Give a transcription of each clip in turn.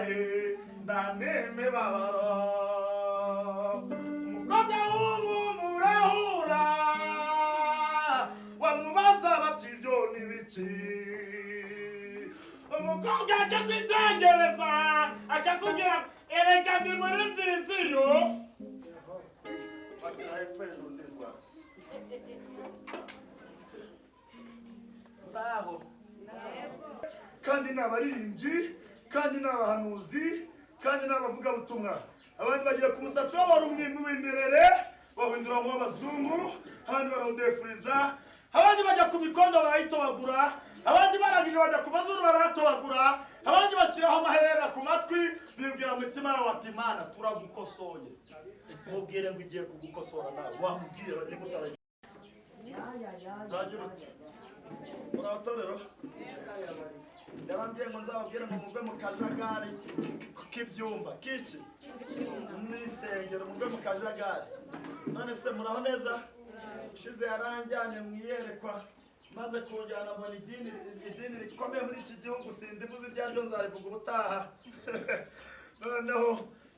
N'agahinda n'imibabaro. Umukobwa w'ubu murahura, wamubaza bati: "Ibyo ni biki?" Umukobwa akakwitegereza, akakubwira: "Ereka ndi muri vision." Bagira hepfo hejuru ndirwaza ngaho. Kandi ni abaririmbyi, kandi ni abahanuzi, kandi ni abavugabutumwa. Abandi bagiye ku musatsi wabo wari umwimerere, bawuhindura nk'uw'abazungu, abandi barawudefuriza, abandi bajya ku mikondo barayitobagura, abandi barangije bajya ku mazuru barayatobagura, abandi bashyiraho amaherena ku matwi, bibwira mu mitima yabo bati: "Imana turagukosoye." Mubwire ngo igiye kugukosora nawe. Wamubwira niba utaragira utagira uti: "Muratorero yarambwiye ngo nzababwire ngo muve mu kajagari k'ibyumba k'iki n'isengero, muve mu kajagari." None se muraho neza? Shize yaranjyanye mu iyerekwa, maze kunjyana mbona idini rikomeye muri iki gihugu. Sindivuze iryo ariryo, nzarivuga ubutaha. Noneho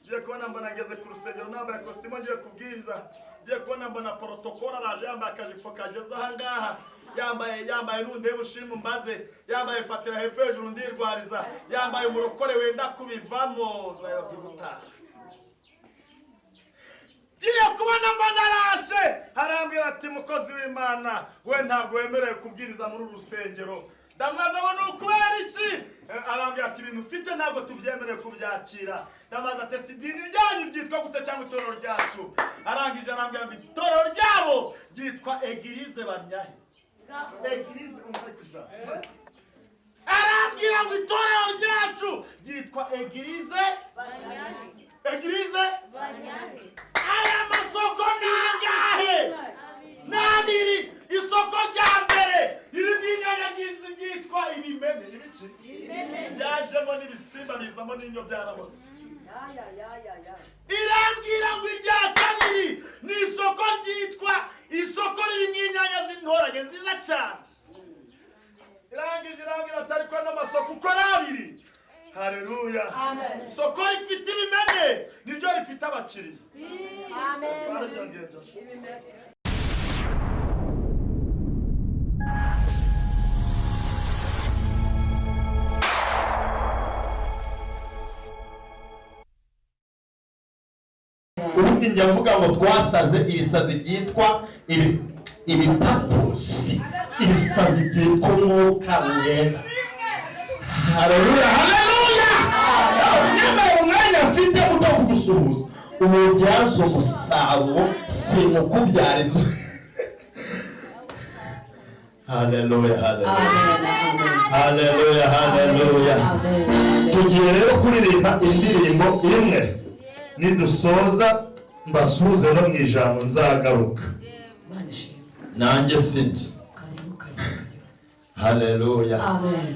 ngiye kubona mbona ngeze ku rusengero nambaye kositimu, ngiye kubwiriza. Ngiye kubona mbona protocole araje, yambaye akajipo kageze ahangaha, yambaye nundeba ushima umbaze, yambaye fatira hepfo hejuru ndirwariza, yambaye umurokore wenda kubivamo. Nzababwira ubutaha. Ngiye kubona mbona araje, arambwira ati: "Mukozi w'Imana we, ntabwo wemerewe kubwiriza muri uru rusengero." Ndamaze ngo: "Ni ukubera iki?" Arambwira ati: "Ibintu ufite ntabwo tubyemerewe kubyakira." Ndamaze ati: "Si idini ryanyu ryitwa gute, cyangwa itorero ryacu?" Arangije arambwira ngo itorero ryabo ryitwa Église Banyahe, Église. Umva ijambo. Arambwira ngo itorero ryacu ryitwa Église. Aya masoko ni angahe? Ni abiri. Isoko rya mbere ririmo inyanya ryitwa ibimene, ibiki byajemo n'ibisimba bizamo n'inyo, byaraboze. Irambwira ngo irya kabiri ni isoko ryitwa isoko ririmo inyanya z'intoranye nziza cyane. Irangije irambwira ati: "Ariko ano masoko uko ari abiri, haleluya, isoko rifite ibimene niryo rifite abakiriya." Barabyongeye byose. Ubundi njya mvuga ngo twasaze ibisazi byitwa ibipatusi, ibisazi byitwa umwuka wera. Haleluya, haleluya! Nyamara mu mwanya mfite muto wo kugusuhuza, ububyaza umusaruro, simukubyariza. Haleluya, haleluya, haleluya, haleluya! Tugiye rero kuririmba indirimbo imwe, nidusoza mbasuhuze no mu ijambo nzagaruka. Imana ishimwe. Nanjye sinjye. Karibu, karibu, karibu. Haleluya! Amen.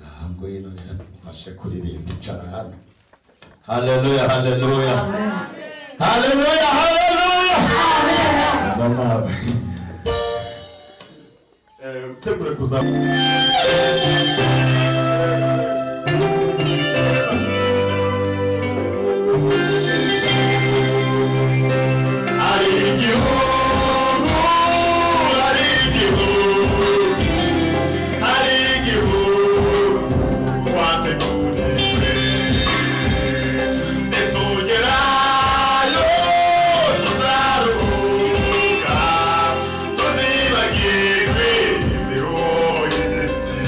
Aha, ngwino rero mfashe kuririmba, icara hano. Haleluya, haleluya, haleluya, haleluya! Mama, utegure kuza. Hari igihugu, hari igihugu, hari igihugu twateguriwe. Nitugerayo tuzaruhuka, tuzibagirwe imiruho y'isi.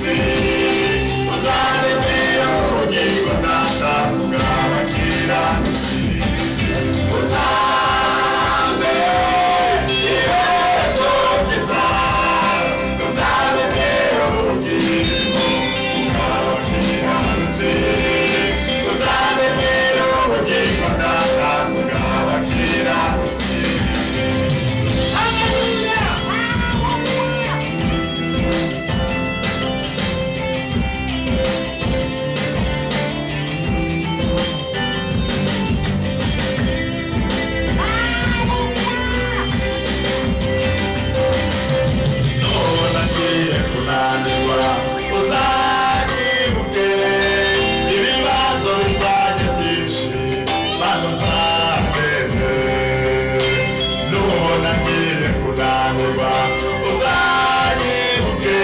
bw'abakiranutsi, uzandindira ubugingo data bw'abakiranutsi, uzambe iherezo ryiza, uzandindira ubugingo bw'abakiranutsi, uzandindira ubugingo data bw'abakiranutsi. None agiye kunanirwa, uzanyibuke, ibibazo bimbanye byinshi, Mana uzandengere. Nubona agiye kunanirwa, uzanyibuke,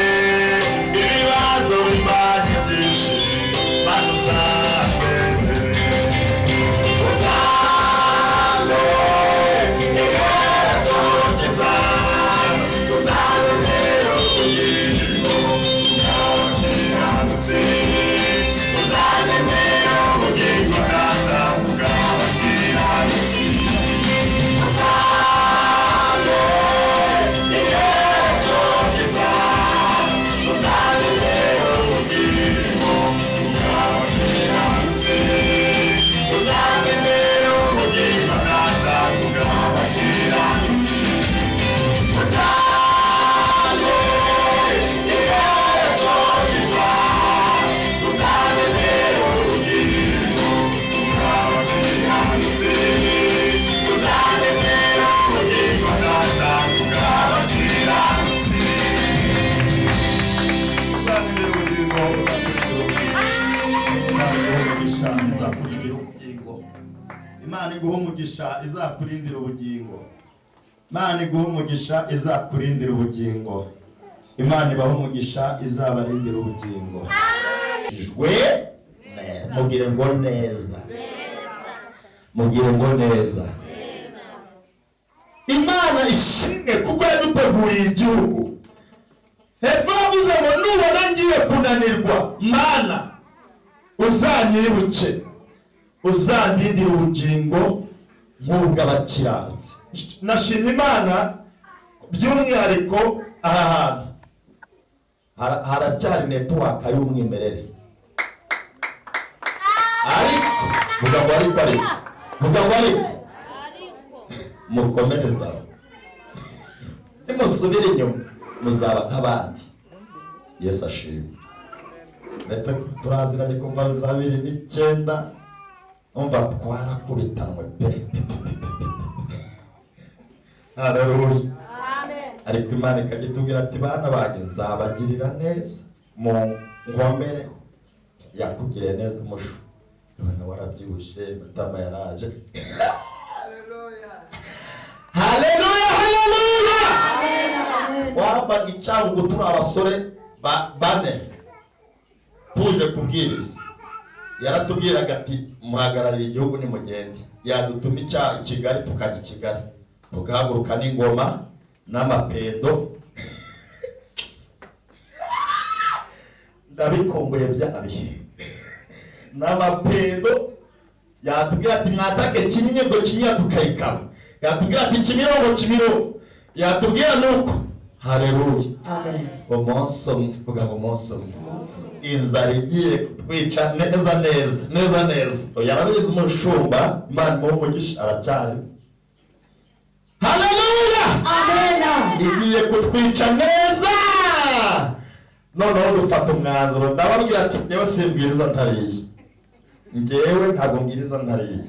ibibazo bimbanye byinshi, Mana uzandengere. Uzambe iherezo ryiza, uzandindira ubugingo bw'abakiranutsi, uzandindira ubugingo data bw'abakiranutsi, uzambe iherezo ryiza, uzandindira ubugingo bw'abakiranutsi, uzandindira ubugingo data bw'abakiranutsi. Uzambe iherezo ryiza, uzandindira ubugingo bw'abakiranutsi, uzandindira ubugingo data bw'abakiranutsi. Uzandindira ubugingo, uzandindira ubugingo. Imana iguhe umugisha izakurindira ubugingo. Imana iguhe umugisha izakurindira ubugingo. Imana iguhe umugisha izakurindira ubugingo. Imana ibahe umugisha izabarindira ubugingo. Ijwe mubwire ngo neza. Mubwire ngo neza. Imana ishimwe kuko yaduteguriye igihugu. Hepfo yavuze ngo nubona ngiye kunanirwa, Mana uzanyibuke, uzandindire ubugingo nk'ubw'abakiranutsi. Nashimye Imana by'umwihariko aha hantu haracyari netiwaka y'umwimerere, ariko vuga ngo ariko, ariko vuga ngo ariko mukomereze aho, nimusubire inyuma muzaba nk'abandi. Yesu ashimwe. Uretse ko turaziranye kuva za 2009, umva twarakubitanwe pe pe pe pe pe pe pe. Haleluya. Ariko Imana ikajya itubwira ati bana banjye nzabagirira neza mu nkomereho. Yakugiriye neza umushu, none warabyibushye, matama yaraje. Haleluya, haleluya. Wambaga icyangugu turi abasore bane tuje kubwiriza, yaratubwiraga ati muhagarariye igihugu nimugende. Yadutuma i Kigali tukajya i Kigali, tugahaguruka n'ingoma n'amapendo. Ndabikumbuye bya bihe n'amapendo. Yatubwira ati mwatake Kinyinya, ubwo Kinyinya tukayikaba. Yatubwira ati Kimironko, Kimironko. Yatubwira nuko. Haleluya. Amen. Umunsi umwe, vuga ngo umunsi umwe, Umunsi umwe. inzara igiye kutwica neza neza neza neza. Oya, arabizi umushumba, Imana imuhe umugisha, aracyarimo. Haleluya. Amen. Igiye kutwica neza, noneho dufata umwanzuro. Ndababwira ati njyewe simbwiriza ntariye, njyewe ntabwo mbwiriza ntariye.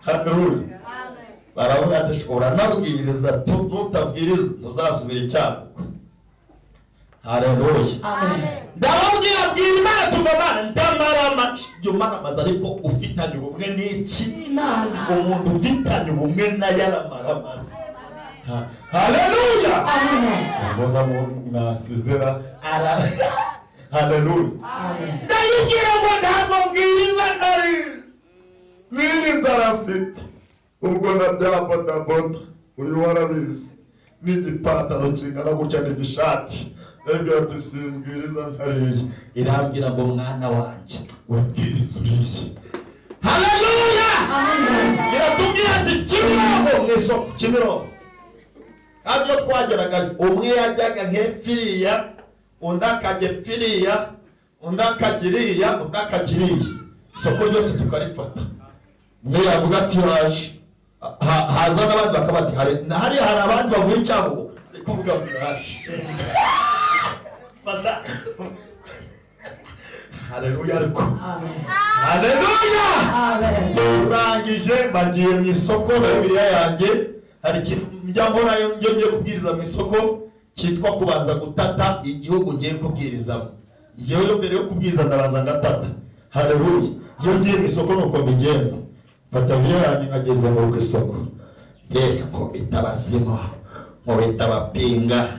Haleluya. Baravuga ati uranabwiriza, nutabwiriza ntuzasubira icyago. Haleluya. Amen. Ndababwira, bwira Imana tugomana ndamarama. Jya umaramaza ariko ufitanye ubumwe n'iki? Imana. Umuntu ufitanye ubumwe nayo aramaramaza. Haleluya. Amen. Mbona mwasizera ara. Haleluya. Amen. Ndayibwira ngo ntabwo mbwiriza ntari n'iyi nzara mfite, ubwo na bya bodaboda uyu warabizi, n'igipantaro kingana gutya n'igishati. Ndabwira ati simbwiriza ntariye. Irambwira ngo mwana wanjye urabwiriza uriye. Haleluya! Iratubwira ati Kimironko mu isoko Kimironko. Kandi iyo twageraga umwe yajyaga nk'epfiriya, undi akajya epfiriya, undi akajya iriya, undi akajya iriya, isoko ryose tukarifata. Umwe yavuga ati raje, haza n'abandi bakaba bati hariya hari abandi bavuye i Cyangugu, ari kuvuga ngo raje. Haleluya ariko. Haleluya! Turangije bagiye mu isoko na Bibiliya yanjye. Hari ikintu njya mbona iyo ngiye kubwiriza mu isoko cyitwa kubanza gutata igihugu ngiye kubwirizamo. Njyewe mbere yo kubwiriza ndabanza ngatata. Haleluya! Iyo ngiye mu isoko nuko mbigenza, mfata Bibiliya yanjye nkageze mu isoko, ngeje nkubita abazimu, nkubita abapinga,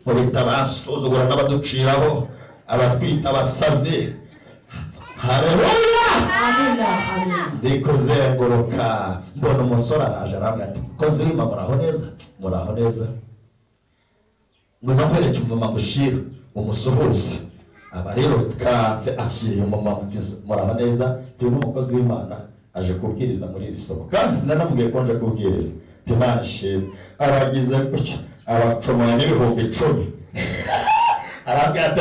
nkubita abasuzugura n'abaduciraho, abatwita abasazi. Haleluya! Ndi kuzenguruka mbona umusore araje arambwira ati mukozi w'Imana muraho neza, muraho neza, ngwino nkwereke umumama ngushira umusuhuze. Aba rero kanse ashyiriye umumama uti muraho neza, ndi n'umukozi w'Imana aje kubwiriza muri iri soko, kandi sinanamubwiye ko nje kubwiriza. Imana ishimwe. Abagize gutya abacomoye n'10,000. Arambwira ati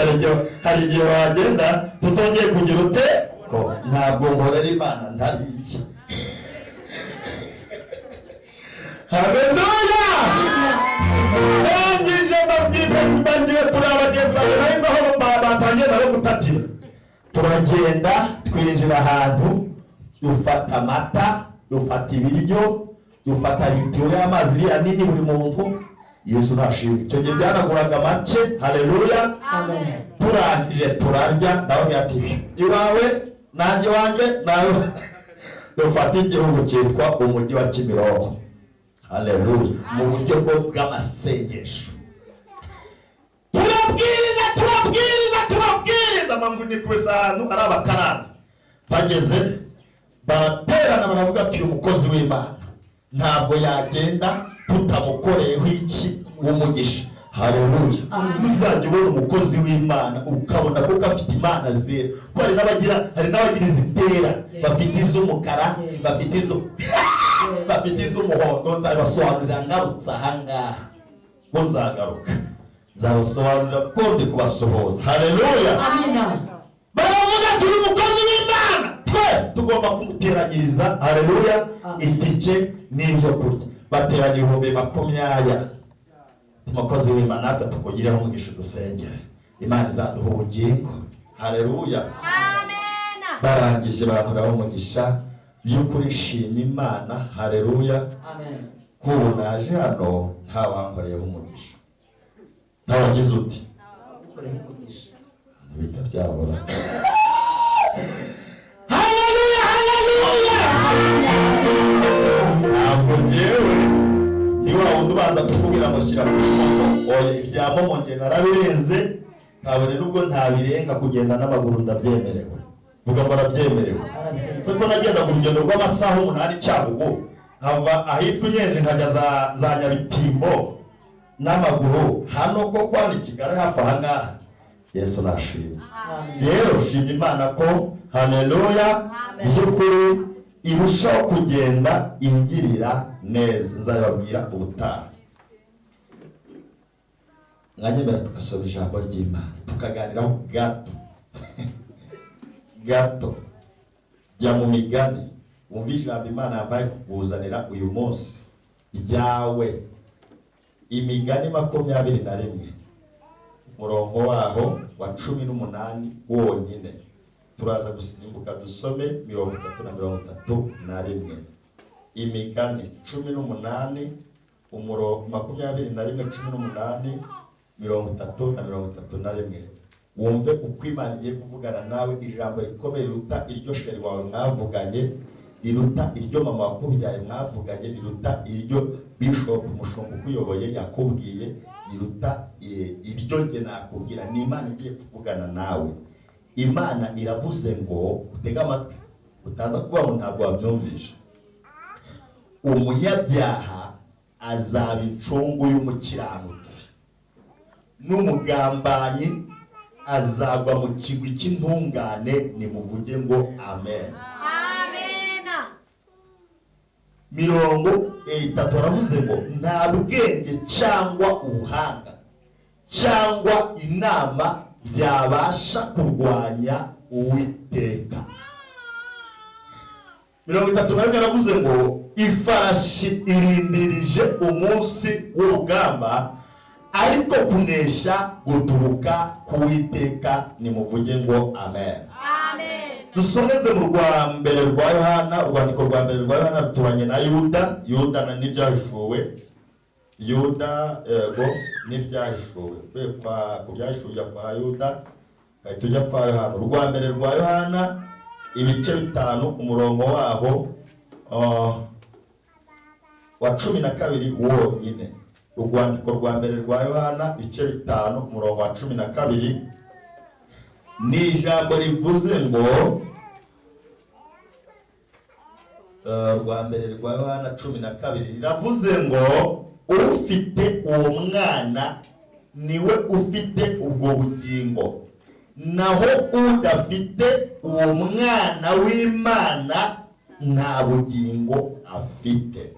hari igihe wagenda tutongeye kugira ute ko ntabwo nkorera Imana ntariye. Haleluya! Ndangije mbagiye kureba bagenzi banjye nahise aho batangiye nabo gutatira. Turagenda twinjira ahantu, dufata amata, dufata ibiryo, dufata litiro y'amazi iriya nini buri muntu. Yesu nashimwe. Icyo gihe byanaguraga make. Haleluya! Turangije turarya, ndababwira ati iwawe nanjye iwanjye nawe. Dufata igihugu cyitwa umujyi wa Kimironko. Haleluya! Mu buryo bw'amasengesho turabwiriza, turabwiriza, turabwiriza. Mpamvu ni kubisa ahantu ari abakarani bageze baraterana baravuga ati uyu mukozi w'Imana ntabwo yagenda tutamukoreyeho iki umugisha. Haleluya! Muzajya ubona umukozi w'Imana ukabona kuko afite imana zera, ko hari n'abagira izitera, bafite iz'umukara, bafite izo bafite iz'umuhondo. Nzabasobanurira ngarutse ahangaha, ko nzagaruka nzabasobanurira ko ndi kubasuhuza. Haleluya! Baravuga ati uyu mukozi w'Imana twese tugomba kumuteranyiriza. Haleluya! Itike n'ibyo kurya. Bateranya 20,000. Umukozi w'Imana natwe tukugireho umugisha, udusengere, Imana izaduha ubugingo. Haleluya! Barangije bankoraho umugisha by'ukuri, nshimye Imana. Haleluya! Ko ubu naje hano ntawankoreyeho umugisha, ntawagize uti bita byabura. Haleluya! Haleluya! Ntabwo ngewe ni wa wundi ubanza kukubwira ngo shyira ku momo. Oya, ibya momo nge narabirenze, kabone nubwo ntabirenga kugenda n'amaguru ndabyemerewe. Vuga ngo arabyemerewe. Se ko nagenda ku rugendo rw'amasaha 8 Cyangugu, nkava ahitwa Inyenje nkajya za Nyabitimbo n'amaguru, hano koko hano i Kigali hafi aha ngaha. Yesu nashimwe. Rero shimye Imana ko haleluya by'ukuri irushaho kugenda ingirira neza. Nzababwira ubutaha. Mwanyemera tugasoma ijambo ry'Imana tukaganiraho gato gato. Jya mu migani wumve ijambo Imana yambaye kukuzanira uyu munsi ryawe. Imigani 21 umurongo waho wa 18 wonyine. Turaza gusimbuka dusome 30 na 31. Imigani 18 umurongo 21 18 30 na 31. Wumve uko Imana igiye kuvugana nawe ijambo rikomeye riruta iryo sheri wawe mwavuganye, riruta iryo mama wakubyaye mwavuganye, riruta iryo bishop umushumba ukuyoboye yakubwiye, riruta iryo nge nakubwira. Ni Imana igiye kuvugana nawe. Imana iravuze ngo utege amatwi, utaza kuba ngo ntabwo wabyumvisha. Umunyabyaha azaba incungu y'umukiranutsi, N'umugambanyi azagwa mu kigwi cy'intungane. Nimuvuge ngo amen. 30 aravuze ngo nta bwenge cyangwa ubuhanga cyangwa inama byabasha kurwanya Uwiteka. 31 aravuze ngo ifarashi irindirije umunsi w'urugamba, ariko kunesha guturuka ku Uwiteka. Nimuvuge ngo amen. Dusoneze mu rwa mbere rwa Yohana, urwandiko rwa mbere rwa Yohana ruturanye na Yuda. Yuda na n'ibyahishuwe, Yuda yego n'ibyahishuwe, uvuye ku byahishuwe ujya kwa Yuda, ugahita ujya kwa Yohana. Urwa mbere rwa Yohana ibice 5, umurongo waho wa 12 wonyine. Urwandiko rwa mbere rwa Yohana ibice 5, umurongo wa 12, ni ijambo rivuze ngo rwa mbere rwa Yohana 12 riravuze ngo ufite uwo mwana niwe ufite ubwo bugingo, naho udafite uwo mwana w'Imana nta bugingo afite.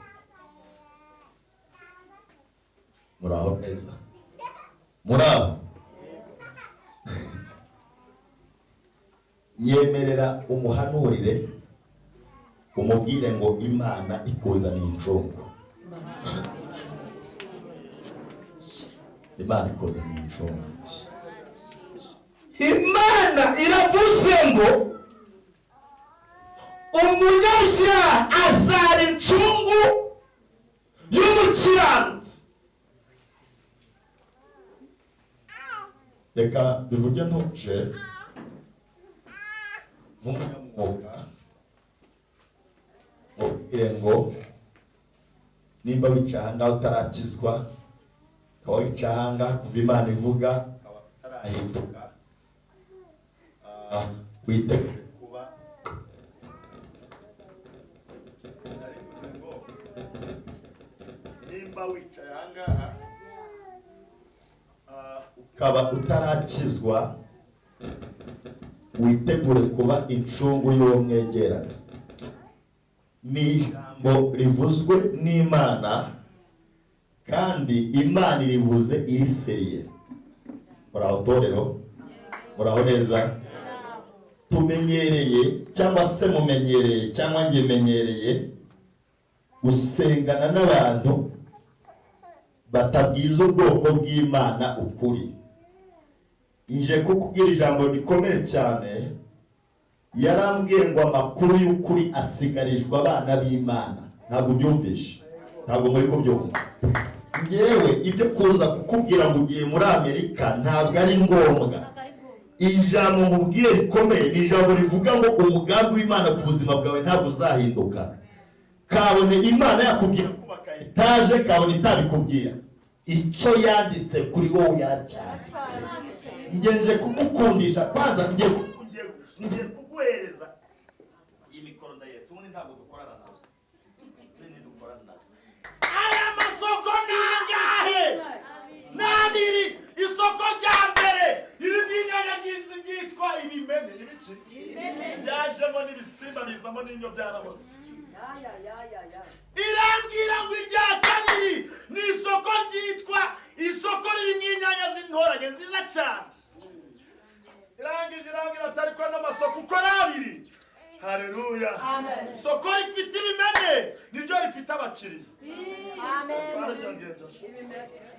Muraho neza? Muraho? Nyemerera umuhanurire, umubwire ngo Imana ikuzaniye incungu. Imana ikuzaniye incungu. Imana iravuze ngo umunyabyaha azaba incungu y'umukiranutsi. Reka bivuge ntuje nk'umunyamwuga, mubwire ngo nimba wicaye ahangaha utarakizwa, ukaba wicaye ahangaha kuva Imana ivuga ukaba utarahinduka, witegure kuba. Narivuze ngo nimba wicaye ahangaha ukaba utarakizwa, witegure kuba incungu y'uwo mwegeranye. Ni ijambo rivuzwe n'Imana, kandi Imana irivuze iriseriye. Muraho torero? Muraho neza? Tumenyereye cyangwa se mumenyereye cyangwa njye menyereye gusengana n'abantu batabwiza ubwoko bw'Imana ukuri. Nje kukubwira ijambo rikomeye cyane. Yarambwiye ngo amakuru y'ukuri asigarijwe abana b'Imana. Ntabwo ubyumvishe, ntabwo muri kubyumva. Ngewe ibyo kuza kukubwira ngo ugiye muri Amerika ntabwo ari ngombwa. Ijambo mubwiye rikomeye ni ijambo rivuga ngo umugambi w'Imana ku buzima bwawe ntabwo uzahinduka. Kabone Imana yakubwira kubaka etaje, kabone itabikubwira, icyo yanditse kuri wowe yaracyanditse. Ngeje kugukundisha kwanza, ngiye kuguhereza iyi mikoro ndayetse, ubundi ntabwo dukorana nazo. Aya masoko ni angahe? Ni abiri. Isoko rya mbere ririmo inyanya ryitwa ibimene, ibiki byajemo n'ibisimba bizamo n'inyo byaraboze. Irambwira ngo irya kabiri ni isoko ryitwa isoko ririmo inyanya z'intoranye nziza cyane. Irangije irambwira ati ariko n'amasoko uko ari abiri. Haleluya. Isoko rifite ibimene niryo rifite abakiriya.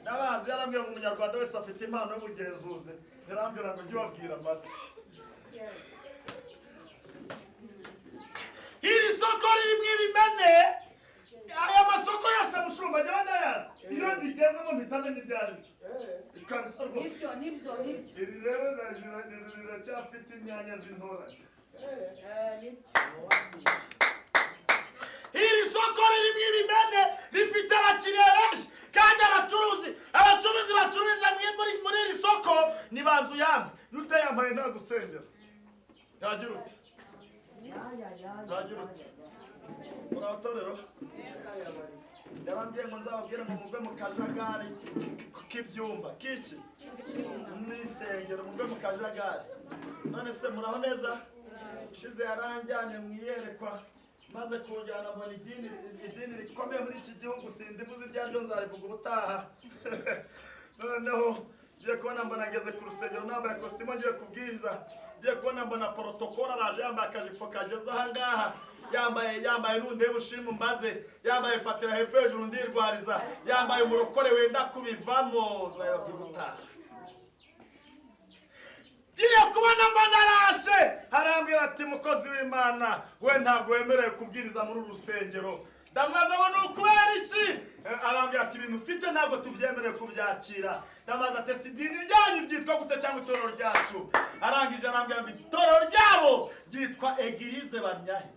N'abazi yarambwira ngo umunyarwanda wese afite impano y'ubugenzuzi. Yarambwira ngo ujye ubabwira make. Iri soko ririmo ibimene, aya masoko yose mushumba njyewe ndayazi. Iyo ndigezemo mpita menya ibyo ari byo. Ikabisa rwose. Nibyo. Iri rero riracyafite inyanya z'intoranye. Iri soko ririmo ibimene rifite abakiriya benshi, kandi abacuruzi bacururiza muri iri soko ni banzu yamwe. N'utayambaye ntagusengera. Ntagira uti. Ntagira uti. Muraho torero? Yarambwiye ngo nzababwire ngo muve mu kajagari k'ibyumba k'iki n'isengero, muve mu kajagari. None se muraho neza? Ushize yaranjyanye mu iyerekwa, maze kunjyana mbona idini rikomeye muri iki gihugu, sindivuze iryo ariryo, nzarivuga ubutaha. Noneho ngiye kubona mbona ngeze ku rusengero nambaye kositimu ngiye kubwiriza, ngiye kubona mbona protocole araje yambaye akajipo kageze ahangaha, yambaye nundeba ushima umbaze, yambaye fatira hepfo hejuru ndirwariza, yambaye umurokore wenda kubivamo, nzabibabwira ubutaha. Ngiye kubona mbona araje arambwira ati mukozi w'Imana we ntabwo wemerewe kubwiriza muri uru rusengero. Ndamubaza ngo ni ukubera iki? Arambwira ati ibintu ufite ntabwo tubyemerewe kubyakira. Ndamubaza ati si idini ryanyu ryitwa gute cyangwa itorero ryacu? Arangije arambwira ngo itorero ryabo ryitwa Eglise Banyahe.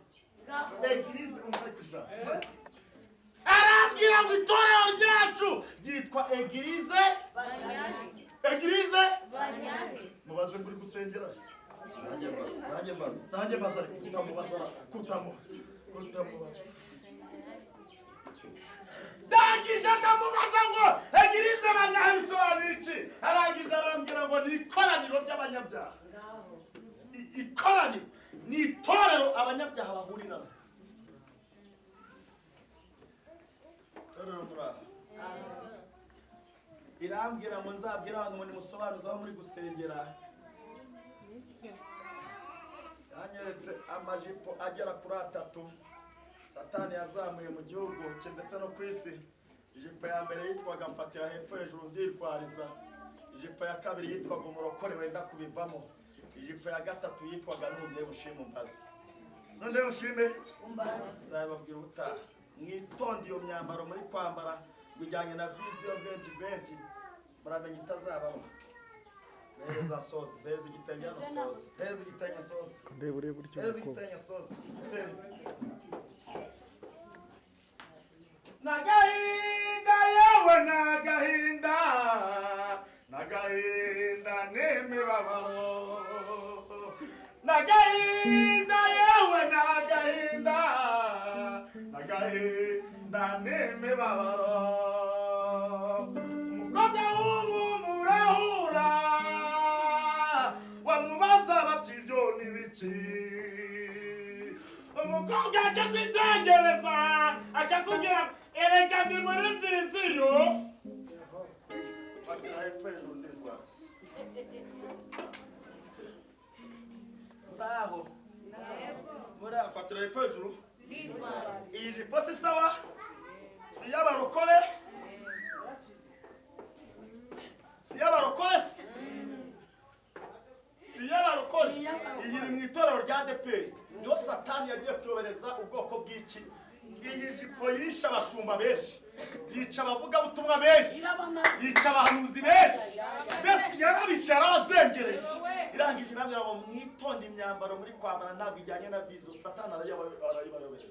Eglise umva kuja. Arambwira ngo itorero ryacu ryitwa Eglise Banyahe. Eglise Banyahe. Mubaze ngo uri gusengera. Nanjye mbaza kutamubaza. Ndangije ndamubaza ngo Eglise Banyahe bisobanuye iki? Arangije arambwira ngo ni ikoraniro ry'abanyabyaha. Ikoraniro ni itorero abanyabyaha bahuriramo. Itorero muraho. Irambwira ngo nzabwire abantu ngo nimusobanuze aho muri gusengera. Yanyeretse amajipo agera kuri 3 Satani yazamuye mu gihugu cye ndetse no ku isi. Ijipo ya mbere yitwaga mfatira hepfo hejuru ndirwariza. Ijipo ya kabiri yitwaga umurokore wenda kubivamo. Ijipo ya gatatu yitwaga nundebe ushime umbaze. Nundebe ushime Umbaze. Nzababwira ubutaha. Mwitonde iyo myambaro muri kwambara bijyanye na vision 2020, muramenya itazabaho. Mpereza soze, mpereza igitenge hano soze, mpereza igitenge soze. Ndeba urebe buryo Mpereza mukobwa. igitenge soze, igitenge. Nagahinda yewe nagahinda, nagahinda n'imibabaro. Nagahinda yewe nagahinda, nagahinda n'imibabaro. Umukobwa w'ubu murahura, wamubaza bati ibyo ni biki? Umukobwa akakwitegereza akakubwira erega ndi muri viziyo. Bagira hepfo hejuru ndirwariza. Muraho. Muraho, fatira hepfo hejuru. Iyi jipo si sawa, si iy'abarokore, si iy'abarokore si iy'abarokore. Iyi iri mu itorero rya ADEPR, niho Satani yagiye kuyobereza ubwoko bw'iki. Iyi jipo yishe abashumba benshi, yica abavugabutumwa benshi, yica abahanuzi benshi, mbese yarabishe yarabazengereje. Irangije irambwira ngo mwitonde imyambaro muri kwambara ntabwo ijyanye na vizo, Satani arayibayobereza.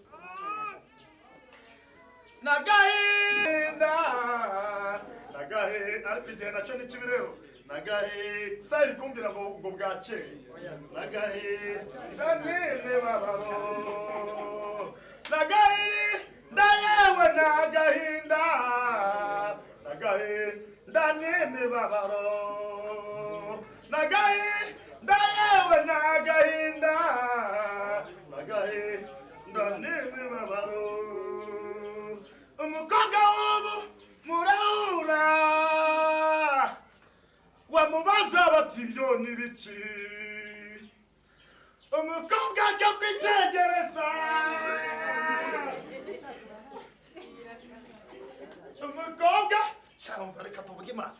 Nagahinda, nagahinda, ariko igihe nacyo ni kibi rero. Nagahinda, sa iri kumbwira ngo bwakeye. Nagahinda n'imibabaro. Nagahinda yewe nagahinda, nagahinda n'imibabaro. Nagahinda yewe nagahinda, nagahinda n'imibabaro. Umukobwa w'ubu murahura, wamubaza bati ibyo ni biki? Umukobwa ajya kwitegereza. Umukobwa cyangwa reka tuvuge Imana.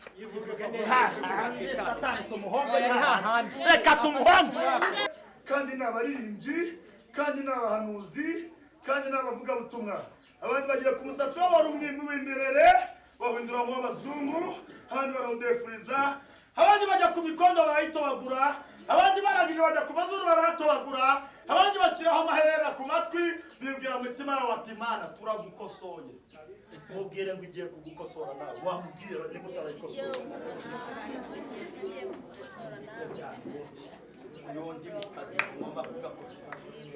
Satani tumuhonge hahandi. Reka tumuhonge. Kandi ni abaririmbyi, kandi ni abahanuzi, kandi ni abavugabutumwa. Abandi bagiye ku musatsi wabo wari w'imirere bawuhindura nk'uw'abazungu, abandi barawudefuriza, abandi bajya ku mikondo barayitobagura, abandi barangije bajya ku mazuru barayatobagura, abandi bashyiraho amaherena ku matwi, bibwira mu mitima yabo bati Imana turagukosoye. Mubwire ngo igiye kugukosora nawe, wamubwira niba utarayikosora. Iyo ndi mu kazi ngomba kugakora.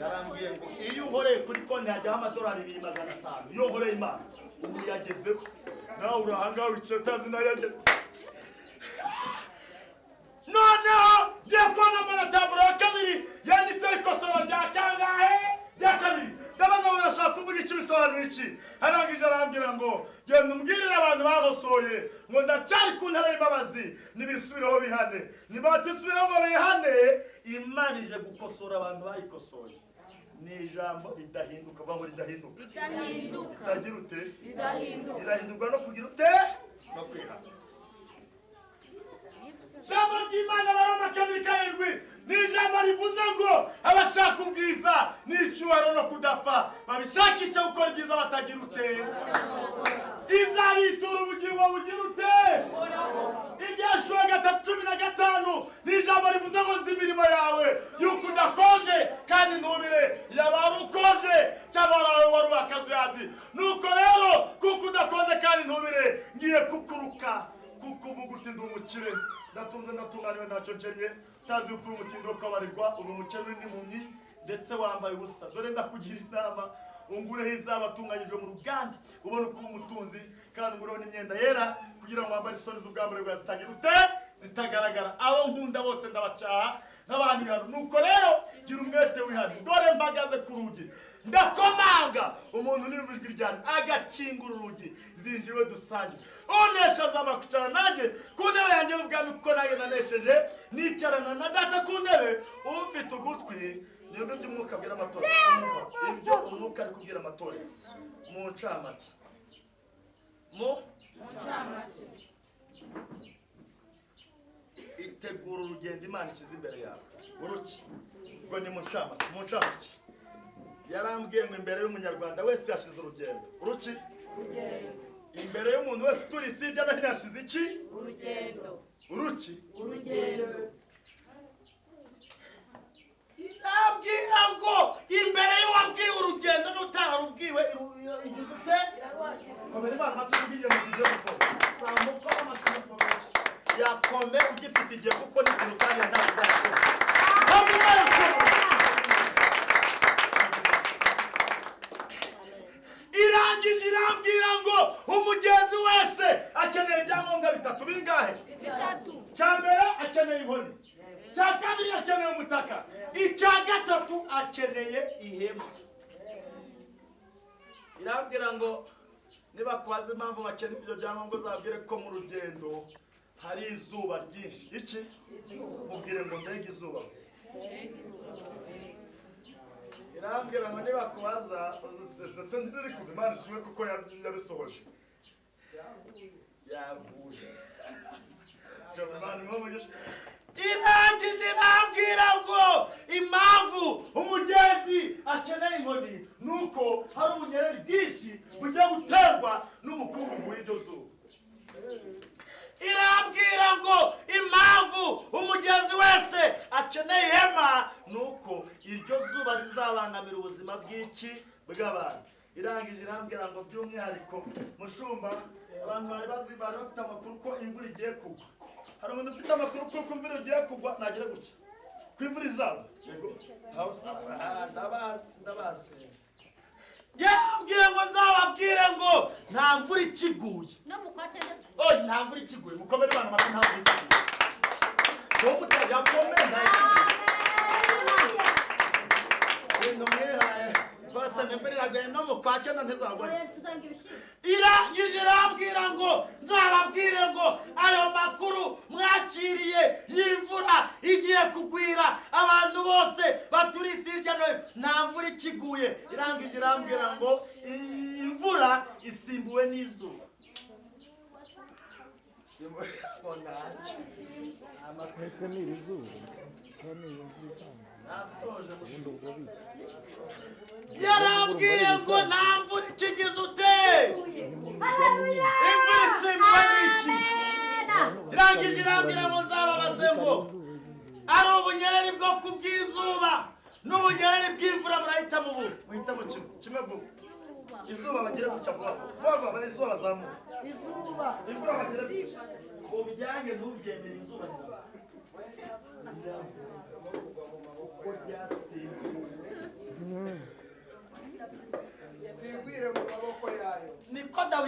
Yarambwiye ngo iyo unkoreye kuri konti hajyaho amadolari 2,500. Iyo nkoreye Imana Ubu yagezeho, nawe uri ahangaha wicaye utazi nayo yageze. Noneho ngiye kubona mbona taburo ya kabiri yanditseho ikosora rya kangahe? Rya kabiri. Ndabaza ngo ndashaka kuvuga iki, bisobanura iki? Arangije arambwira ngo genda umbwirire abantu bagosoye ngo ndacyari ku ntebe y'imbabazi, nibisubireho bihane, nibatisubireho ngo bihane, Imana ije gukosora abantu bayikosoye. Ni ijambo ridahinduka. Vuga ngo ridahinduka. Ridahinduka. Ritagira ute? Ridahinduka. Rirahindurwa no kugira ute? No kwihana. Ijambo ry'Imana, Abaroma 2:7, ni ijambo rivuze ngo abashaka ubwiza n'icyubahiro no kudapfa babishakisha gukora ibyiza batagira ute? Izabitura ubugingo bugira ute? Ibyashuwa 3:15 ni ijambo rivuze ngo nzi imirimo yawe yuko udakonje kandi ntubire, yaba wari ukonje cyangwa wari wakazuyazi. Nuko rero kuko udakonje kandi ntubire, ngiye kukuruka, kuko uvuga uti ndi umukire, ndatunze, ndatunganiwe, ntacyo nkennye, utazi yuko uri umutindi wo kubabarirwa, uri umukene, uri n'impumyi, ndetse wambaye ubusa. Dore ndakugira inama, ungureho izaba atunganyijwe mu ruganda, ubone uko uba umutunzi, kandi ungureho n'imyenda yera kugira ngo wambare isoni z'ubwambure bwawe zitagira ute? Zitagaragara. Abo nkunda bose ndabacaha nk'abantu ihano. Nuko rero gira umwete wihane. Dore mpagaze ku rugi ndakomanga, umuntu niyumva ijwi ryanjye agakingura urugi, zinjiriwe dusange, unesha azamara kwicarana nanjye ku ntebe yanjye y'ubwami, kuko nanjye nanesheje nicarana na Data ku ntebe. Ufite ugutwi niyumve ibyo Umwuka abwira amatorero. Umva ibyo Umwuka ari kubwira amatorero mu ncamake, mu itegura urugendo Imana ishyize imbere yawe. Uruki ngo ni mu ncamake, mu ncamake yarambwiye ngo imbere y'umunyarwanda wese yashyize urugendo. Uruki imbere y'umuntu wese uturi isi hirya no hino yashyize iki? Urugendo. Uruki. Urugendo. Irambwira ngo imbere y'uwabwiwe urugendo n'utararubwiwe igize ute? Komera Imana amashyi kubw'igihe mugiye gukora. Sambuka amashyi mukomere. Yakome ugifite igihe, kuko ni ikintu kandi ntazakora. Ntabwo Imana ikora. Irangije irambwira ngo umugenzi wese akeneye ibyangombwa bitatu. Bingahe? Bitatu. Cya mbere akeneye inkoni, cya kabiri akeneye umutaka, icya gatatu akeneye ihema. Irambwira ngo nibakubaza impamvu bakeneye ibyo byangombwa, uzabwire ko mu rugendo hari izuba ryinshi. Iki? Mubwire ngo mbega izuba. Irambwira ngo nibakubaza se ntiri kuva. Imana ishimwe kuko yabisohoje, yavuye. Imana imuhe umugisha. Irangije irambwira ngo impamvu umugenzi akeneye inkoni nuko hari ubunyereri bwinshi bugiye guterwa n'umukungugu w'iryo zuba. Irambwira ngo impamvu umugenzi wese akeneye ihema nuko iryo zuba rizabangamira ubuzima bw'iki? Bw'abantu. Irangije irambwira ngo by'umwihariko mushumba, abantu bari bazi, bari bafite amakuru ko imvura igiye kugwa. Hari umuntu ufite amakuru ko imvura igiye kugwa? Nagire gutya ko imvura izagwa. Yego, ntawe ndabazi, ndabazi. Yarambwiye ngo nzababwire ngo nta mvura ikiguye. No mu kwa cyenda se. Oya, nta mvura ikiguye. Mukomere Imana amashyi, nta mvura ikiguye. Wowe mutayakomeye, nta ikiguye. Ibintu mwihaye rwose, imvura iraguye no mu kwa cyenda ntizagwa. Oya, tuzanga ibishyimbo. Irangije irambwira ngo nzababwire ngo ayo makuru mwakiriye y'imvura igiye kugwira abantu bose baturi isi hirya no hino, nta mvura ikiguye. Irangije irambwira ngo imvura isimbuwe n'izuba. Simbuwe ngo ntacyo. Ese ni iri zuba cyangwa ni iyi mvura isanzwe? Nasoje. Ubundi ubwo bite? Yarambwiye ngo nta mvura ikigize ute? Imvura isimbuwe n'iki? Irangije irambwira ngo nzababaze ngo ari ubunyereri bwo ku bw'izuba n'ubunyereri bw'imvura, murahitamo ubu muhitamo kimwe kimwe vuba. Izuba bagire gutya vuba vuba vuba, izuba bazamuka, imvura bagire gutya. Ubyange ntubyemere, izuba rirava, rirava kuko ryasimbuwe. Twigwire mu maboko yayo. Niko Dawidi.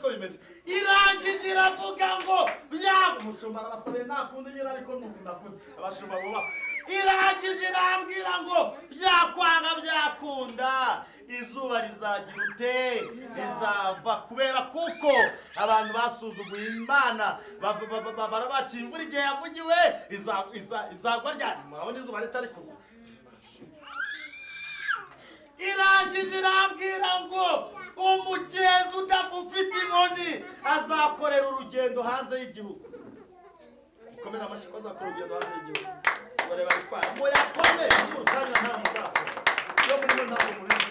Siko bimeze. Irangije iravuga ngo byaba umushumba arabasabiye, nta kundi nyine, ariko nuko ndakunda abashumba bubaha. Irangije irambwira ngo byakwanga byakunda, izuba rizagira ute? Rizava. Kubera kuko abantu basuzuguye Imana, barabati imvura igihe yavugiwe izagwa ryari? Murabona izuba ritari kuva. Irangije irambwira ngo umugenzi udapfa ufite inkoni azakorera urugendo hanze y'igihugu. Mukomere amashyi ko azakora urugendo hanze y'igihugu. Bareba bitwara muyakome urutanya, nta muzakora iyo murimo, ntabwo mubizi.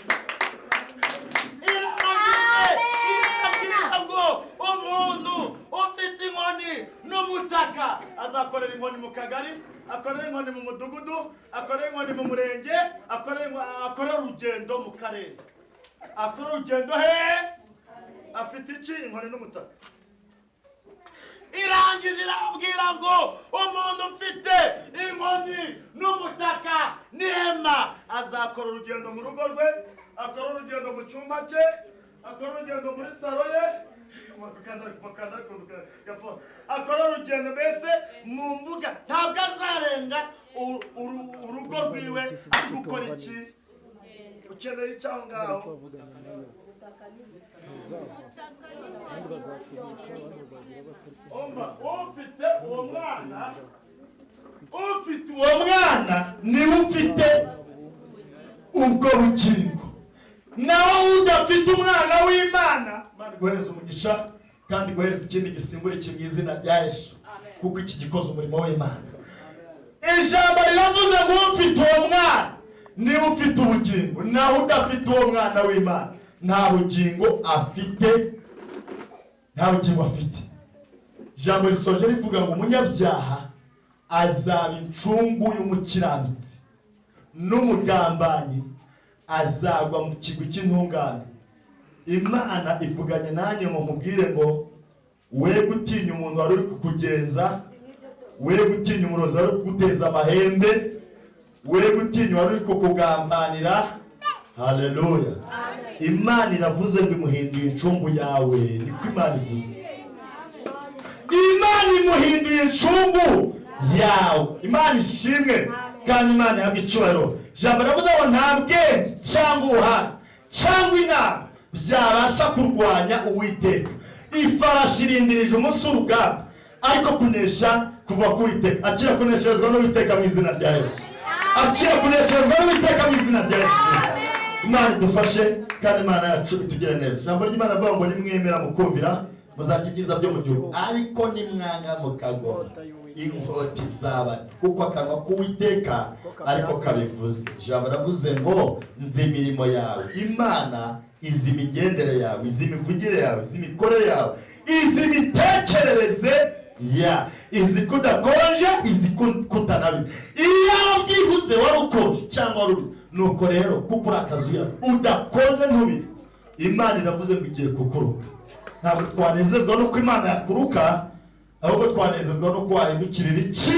Irangije irambwira ngo umuntu ufite inkoni n'umutaka azakorera inkoni mu kagari, akorera inkoni mu mudugudu, akorera inkoni mu murenge, akorera urugendo mu karere. Akora urugendo he? Afite iki? Inkoni n'umutaka. Irangije irambwira ngo umuntu ufite inkoni n'umutaka n'ihema azakora urugendo mu rugo rwe, akora urugendo mu cyumba cye, akora urugendo muri salo ye, akora urugendo mbese mu mbuga. Ntabwo azarenga urugo rwiwe ari gukora iki? Ukeneye icyo aho ngaho? Ariko bavugana nayo ntuzava, abandi bazakuruka, abandi bazagira batari. Umva, ufite uwo mwana, ufite uwo mwana niwe ufite ubwo bugingo, naho udafite umwana w'Imana. Imana iguhereza umugisha kandi iguhereza ikindi gisimbura iki mu izina rya Yesu, kuko iki gikoze umurimo w'Imana. Ijambo riravuze ngo ufite uwo mwana niwe ufite ubugingo, naho udafite uwo mwana w'Imana nta bugingo afite, nta bugingo afite. Ijambo risoje rivuga ngo umunyabyaha azaba incungu y'umukiranutsi, n'umugambanyi azagwa mu kigwi cy'intungane. Imana ivuganye nanjye ngo mubwire ngo we gutinya umuntu wari uri kukugenza, we gutinya umurozi wari uri kuguteza amahembe, we gutinya wari uri kukugambanira. Haleluya! Imana iravuze ngo imuhinduye incungu yawe. Niko Imana ivuze. Imana imuhinduye incungu yawe. Imana ishimwe kandi Imana ihabwa icyubahiro. Ijambo riravuze ngo nta bwenge cyangwa ubuhanga cyangwa inama byabasha kurwanya Uwiteka. Ifarashi irindirije umunsi w'urugamba, ariko kunesha kuva ku Uwiteka. Akira kunesherezwa n'Uwiteka mu izina rya Yesu. Akira kunesherezwa n'Uwiteka mu izina rya Yesu Kristo. Imana idufashe kandi Imana yacu itugire neza. Ijambo ry'Imana avuga ngo nimwemera mukumvira, muzarya ibyiza byo mu gihugu, ariko nimwanga mukagoma, inkota izabana, kuko akanwa k'Uwiteka ariko kabivuze. Ijambo ravuze ngo nzi imirimo yawe. Imana izi imigendere yawe, izi imivugire yawe, izi imikorere yawe, izi imitekerereze ya izi kudakonje, izi kutanabizi. Iyo byibuze wari ukonje cyangwa wari ubizi, nuko rero kuko uri akazuyaza udakonje ntubire, Imana iravuze ngo igiye kukuruka. Ntabwo twanezezwa nuko Imana yakuruka, ahubwo twanezezwa nuko wahindukirira iki?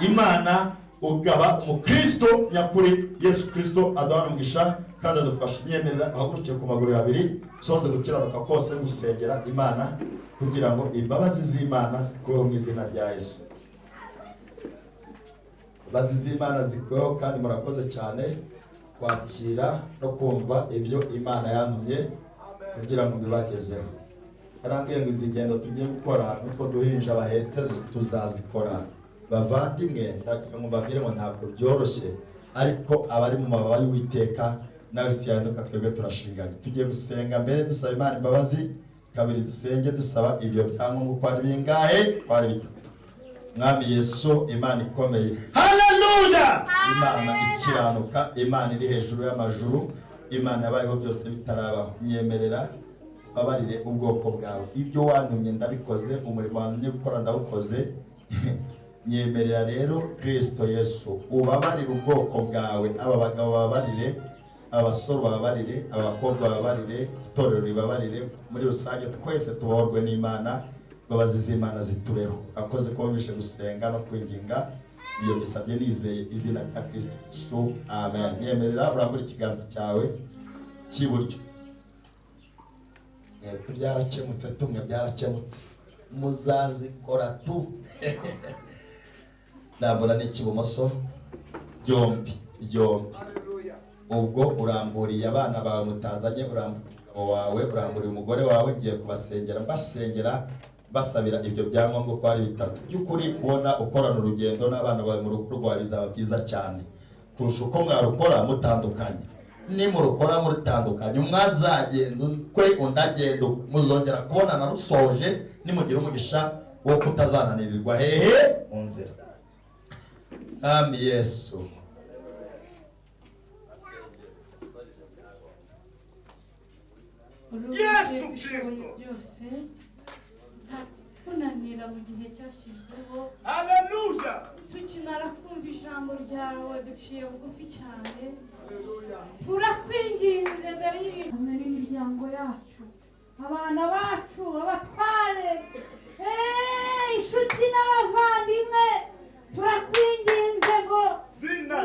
Imana, ukaba umukristo nyakuri. Yesu Kristo aduhana umugisha kandi adufasha. Nyemerera uhagurukiye ku maguru abiri, soze gukiranuka kose gusengera Imana kugira ngo imbabazi z'Imana zikubeho mu izina rya Yesu. Imbabazi z'Imana zikubeho. Kandi murakoze cyane kwakira no kumva ibyo Imana yantumye kugira ngo mbibagezeho. Yarambwiye ngo izi ngendo tugiye gukora n'utwo duhinja bahetse tuzazikora. Bavandimwe, ndagira ngo mbabwire ngo ntabwo byoroshye, ariko abari mu mababa y'Uwiteka nawe si yahinduka. Twebwe turashinganye. Tugiye gusenga mbere dusaba Imana imbabazi, kabiri dusenge dusaba ibyo byangombwa uko ari bingahe? Ko ari bitatu. Mwami Yesu, Imana ikomeye, haleluya! Imana ikiranuka, Imana iri hejuru y'amajuru, Imana yabayeho byose bitarabaho, nyemerera babarire ubwoko bwawe. Ibyo wantumye ndabikoze, umurimo wantumye gukora ndawukoze. Nyemerera rero, Kristo Yesu, ubabarire ubwoko bwawe. Aba bagabo bababarire, abasore bababarire, abakobwa bababarire, itorero ribabarire, muri rusange twese tubohorwe n'Imana, imbabazi z'Imana zitubeho. Akoze kumvishe gusenga no kwinginga, iyo bisabye nizeye izina rya Kristo Yesu, amen. Nyemerera urambure ikiganza cyawe cy'iburyo. Mwebwe byarakemutse, tumwe byarakemutse, muzazikora tu. Rambura n'ikibumoso, byombi byombi. Ubwo uramburiye abana bawe mutazanye, uramburiye umugabo wawe, uramburiye umugore wawe. Ngiye kubasengera, mbasengera, basabira ibyo byangombwa uko ari bitatu. By'ukuri kubona ukorana urugendo n'abana bawe mu rugo rwawe bizaba byiza cyane kurusha uko mwarukora mutandukanye. Nimurukora mutandukanye, umwe azagenda ukwe, undi agenda ukwe, muzongera kubonana rusoje, nimugira umugisha wo kutazananirirwa hehe mu nzira. Mwami Yesu. Yesu Kristo. Byose nta kunanira mu gihe cyashyizweho. Haleluya. Tukimara kumva ijambo ryawe, duciye bugufi cyane, turakwinginze mbere y'ibintu n'imiryango yacu, abana bacu, abatwa.